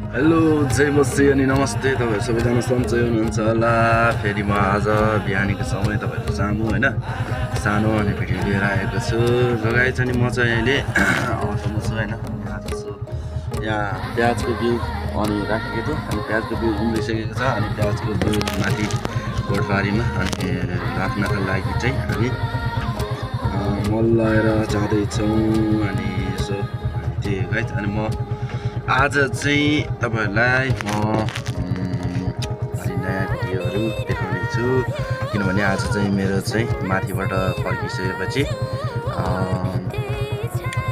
Hello जय मसी अनि नमस्ते तपाईहरु सबैजना सन्चै हुनुहुन्छ होला। फेरि म आज बिहानीको समय तपाईहरुको सामु हैन सानो अनि भिडियो लिएर आएको छु। लगाइ चाहिँ म चाहिँ अहिले अटोमा छु हैन। यहाँ प्याजको बिउ अनि राखेको छु अनि प्याजको बिउ उम्रिसकेको छ अनि प्याजको बिउ माथि गोठबारीमा अनि राख्नका लागि चाहिँ हामी मल लगाएर जाँदैछौँ अनि यसो त्यही गाइस। अनि म आज चाहिँ तपाईहरुलाई म अलि नयाँ भिडियोहरू देखाउने छु किनभने आज चाहिँ मेरो चाहिँ माथिबाट फर्किसकेपछि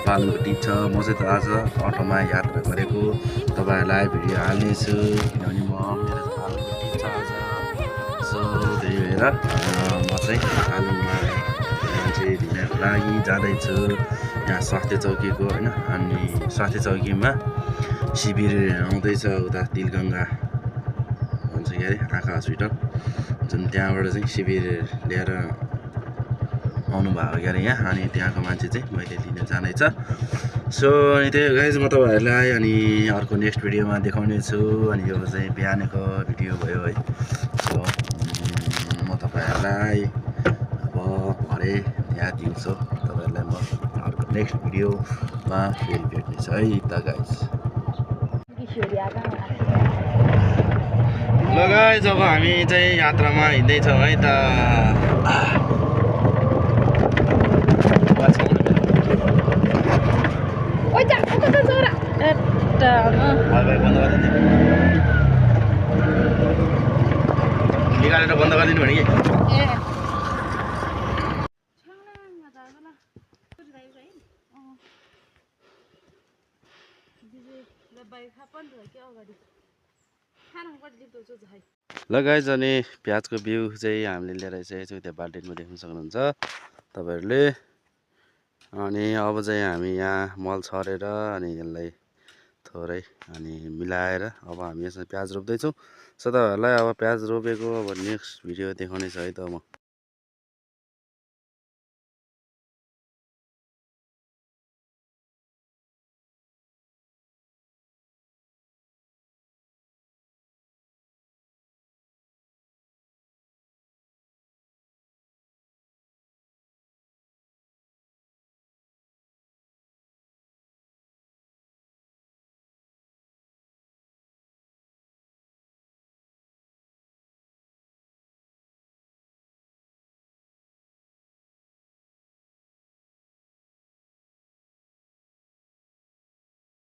पालुगटी छ। म चाहिँ त आज अटोमा यात्रा गरेको तपाईहरुलाई भिडियो हाल्नेछु किनभने मेरो पालुगटी छ आज। सो त्यही भएर म चाहिँ पालुङमा मान्छे लिनको लागि जाँदैछु यहाँ स्वास्थ्य चौकीको हैन। अनि स्वास्थ्य चौकीमा शिविर आउँदैछ उता तिलगङ्गा भन्छ के अरे आँखा हस्पिटल जुन त्यहाँबाट चाहिँ शिविर लिएर आउनु भएको के अरे यहाँ। अनि त्यहाँको मान्छे चाहिँ मैले लिन जाँदैछ। सो अनि त्यही गाइस म तपाईहरुलाई अनि अर्को नेक्स्ट भिडियोमा देखाउने छु। अनि यो चाहिँ बिहानको भिडियो भयो है। सो म तपाईहरुलाई अब भरे या दिउँसो तपाईहरुलाई म अर्को नेक्स्ट भिडियोमा फेरि भेट्नेछु है त गाइस। ल गाइस अब हामी चाहिँ यात्रामा हिँड्दैछौँ है त। बन्द गरिदिनु भने कि ल गाइस। अनि प्याजको बिउ चाहिँ हामीले लिएर आइसकेको छौँ। त्यहाँ बाल्टिनमा देख्न सक्नुहुन्छ तपाईहरुले। अनि अब चाहिँ हामी यहाँ मल छरेर अनि यसलाई थोरै अनि मिलाएर अब हामी यसमा प्याज रोप्दैछौँ। सो तपाईँहरूलाई अब प्याज रोपेको अब नेक्स्ट भिडियो देखाउने छु है त म।